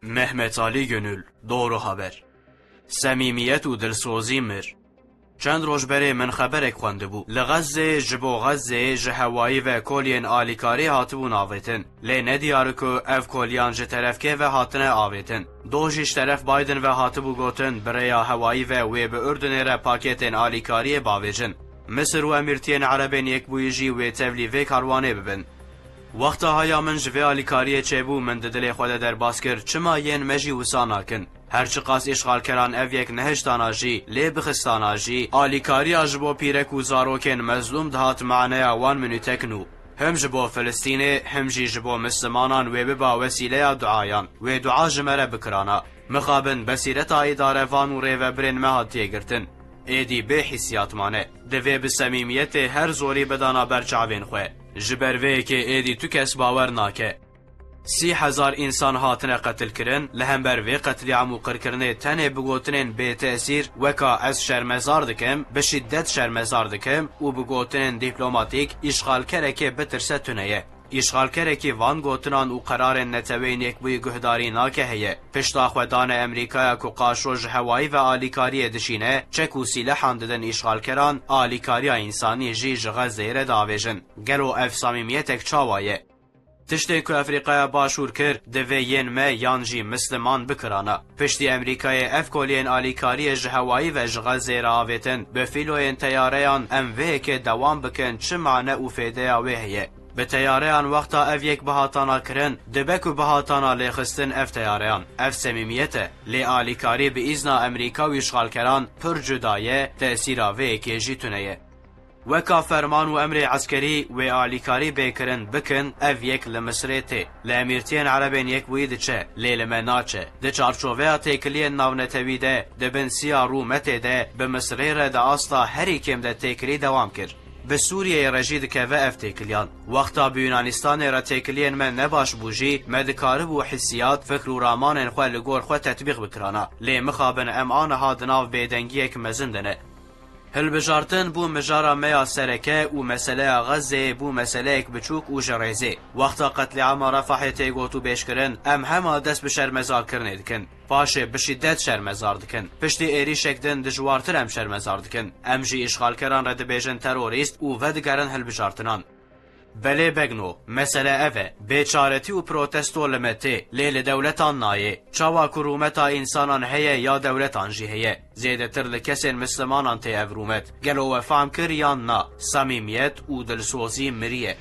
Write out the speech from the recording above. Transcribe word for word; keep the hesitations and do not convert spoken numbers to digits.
Mehmet Ali Gönül, Doğru Haber. Semîmiyet û dilsozî mir. Çend roj berê min xeberek xwendibû. Li Xezzê, ji bo Xezzê, ji hewayî ve koliyên alîkarî hatibûn avêtin. Lê nediyar e ku ev koliyan ji terefkê ve hatine avêtin. Doh jî ji teref Biden ve hatibû gotin, bi rêya hewayî ve wê bi Urdunê re pakêtên alîkariyê bavêjin. Misir û Emîrtiyên Erebên Yekbûyî jî wê tevlî vê karwanê bibin. Wexta haya min ji vê alîkariyê çêbû, min di dilê xwe de derbas kir, çima yên me jî wisa nakin? Her çiqas îşxalkeran ev yek nehiştana jî, lê bixistana jî, alîkariya ji bo pîrek û zarokên mezlûm dihat maneya wan minûtek nû. Him ji bo Filistînê, him jî ji bo Mislimanan wê biba wesîleya duayan. Wê dua ji me re bikirana. Mixabin besîreta îdarevan û rêvebirên me hatiye girtin. Êdî bê hîsiyat mane. Divê bi semîmiyetê her zorî bidana ber çavên xwe. Ji ber vê yekê êdî tu kes bawer nake. Sî hezar însan hatine qetilkirin, li hember vê qetlîam û qirkirinê tenê bi gotinên bêtesîr, weka ez şermezar dikim, bi şîdet şermezar dikim û bi gotinên dîplomatîk îşxalkerekê bitirse tune ye. Îşxalkerekî van gotinan û qerarên Neteweyên Yekbûyî guhdarî nake heye. Pişta xwe dane Emerîkaya ku qaşo ji hewayî ve alîkariyê dişîne, çek û sîlehan didin îşxalkeran, alîkariya însanî jî ji Xezzeyê re diavêjin. Gelo ev samîmiyetek çawa ye? Tiştê ku Efrîqaya Başûr kir, divê yên me yan jî Misliman bikirana. Piştî Emerîkayê ev koliyên alîkariyê ji hewayî ve ji Xezzeyê re avêtin, bi fîloyên teyareyan em vê yekê dewam bikin, çi mane û fêdeya wê heye? Bi teyareyan wexta ev yek bihatana kirin, dibe ku bihatana lêxistin ev teyareyan. Ev semîmiyet e. Lê alîkarî bi îzna Emerîka û îşxalkeran pir cuda ye, tesîra vê yekê jî tune ye. Weka ferman û emrê eskerî wê alîkarî bê kirin bikin, ev yek li Misirê tê. Li Emîrtiyên Erebên Yekbûyî diçe, lê li me naçe. Di çarçoveya têkiliyên navnetewî de, di bin siya rûmetê de, bi Misirê re di asta herî kêm de têkilî dewam kir. Bi Sûriyeyê re jî dikeve ev têkiliyan. Wexta bi Yunanistanê re têkiliyên me ne baş bû jî, me dikaribû hissiyat, fikr û ramanên xwe li gor xwe tetbîq bikirana. Lê mixabin em aniha di nav bêdengiyek mezin de ne. Hilbijartin bû mijara me ya sereke û meseleya Xezzeyê bû meseleyek biçûk û ji rêzê. Wexta qetlîama Refahê tê gotûbêjkirin, em hema dest bi şermezarkirinê dikin. Paşê bi şîdet şermezar dikin. Piştî êrîşek din dijwartir em şermezar dikin. Em jî îşxalkeran re dibêjin terorîst û vedigerin hilbijartinan. Belê Begno, mesele ev e. Bêçaretî û protesto li me tê, lê li dewletan nayê. Çawa ku rûmeta însanan heye ya dewletan jî heye. Zêdetir li kesên mislimanan tê ev rûmet. Gelo we fehm kir yan na? Samîmiyet û dilsozî miriye.